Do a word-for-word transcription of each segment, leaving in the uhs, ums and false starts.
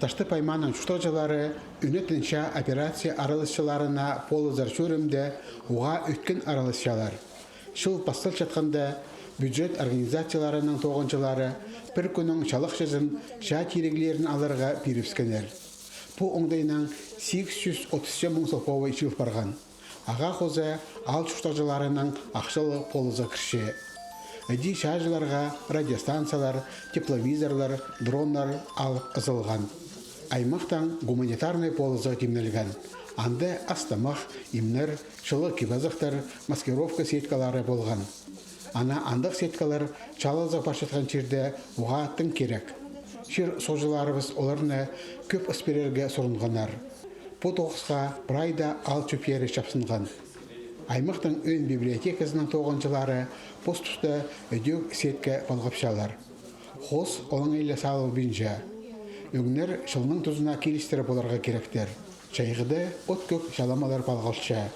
Таштып аймааның чуртағҷылары ӱнетін чаа операция араласчыларына полызар чӧрімде уғаа ӧткін араласчалар. Чыл пасталчатханда бюджет организацияларының тоғынҷылары пір кӱннің чалахчызын чаа тиріглерін аларға пирібіскеннер. Пу оңдайнаң сигіс чӱс отыс ча муң солбаабай чыыл парған. Ағаа хоза аал чуртағҷыларының ахчалығ полызы кірче. Іди чааҷыларға радиостанциялар, тепловизорлар, дроннар алып ызылған. Аймахтаң гуманитарнай полызығ тимнелген. Анда ас-тамах, имнер, чылығ кип-азахтар, маскировка сеткалары полған. Ана андағ сеткалар чаалазығ парчатхан чирде уғаа тың кирек. Чир-суғҷыларыбыс оларны кӧп ыс пирерге сурынғаннар. Пу тоғысха прай даа аал чӧптері чапсынған. Аймахтың ӧӧн библиотеказының тоғынҷылары пос туста ідӧк сетка палғапчалар. Хоос олаңай ла салылбинча. Ӧңнер чылның тузына килістіре поларға киректер. Чайғыда от-кӧк чаламалар палғалча.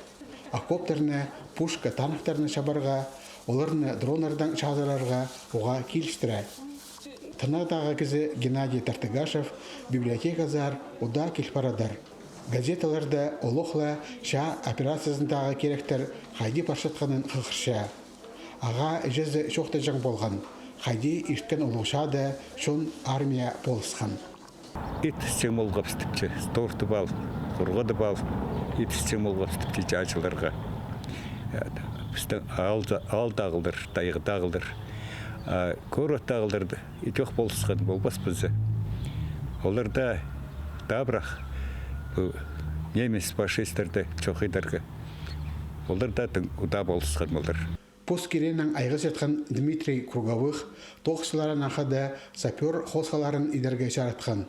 Окоптарны, пушка, танктарны чабарға, оларны дроннардаң чазырарға уғаа килістіре. Тынағдағы кізі Геннадий Тартыгашев библиотеказар удаа кил парадыр. Газеталарда олох ла чаа операциязындағы киректер хайди парчатханын хығырча. Ағаа іҷезі чоохтаҷаң полған, хайди ирткен улуғ чаада чон армия полысхан. Ит сең полғабыс тіпче, тортып ал, хурғадып ал, ит сең полғабыс тіпче чааҷыларға. Пістің аалда, аалдағылар, тайғадағылар. А городтағылар ідӧк полысхан полбас паза. Оларда табырах пу немец фашистерді чоохтирға. Оларда тың удаа полысхан олар. Пос киренең айғасчатхан Дмитрий Круговых тоғысчыларнаң хада сапёр хосхаларын идерге чаратхан.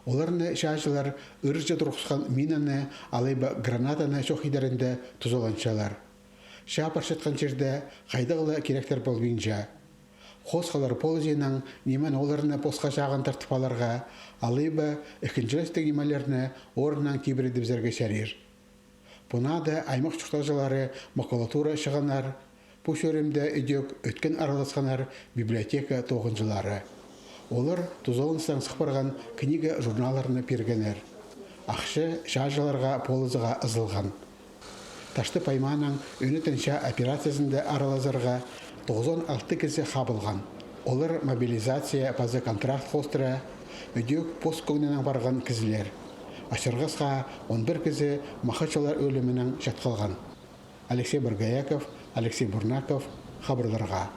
Оларны чааҷылар ырҷы турғысхан минаны алай ба гранатаны чох идерінде тузаланчалар. Чаа парчатхан чирде хайдағ ла киректер полбинча. Хосхалар полызиинаң ниме оларны посха чағын тартып аларға, алай ба ікінҷілестіг нимелерні орыннаң тибіредібізерге чарир. Пу наада аймах чуртағҷылары макулатура чыығаннар, пу чӧрімде ідӧк ӧткін араласханнар библиотека тоғынҷылары. Олар тузаланыстаң сых парған книга-журналларны пиргеннер. Ахча чааҷыларға полызыға ызылған. Таштып аймааның ӱнетін чаа операциязында аралазарға тоғызон алты кізі хабылған. Олар мобилизация паза контракт хоостыра, ідӧк пос кӧңнінең парған кізілер. Ачырғасха он пір кізі махачылар ӧлімінең чатхалған. Алексей Боргояков, Алексей Бурнаков, хабарларға.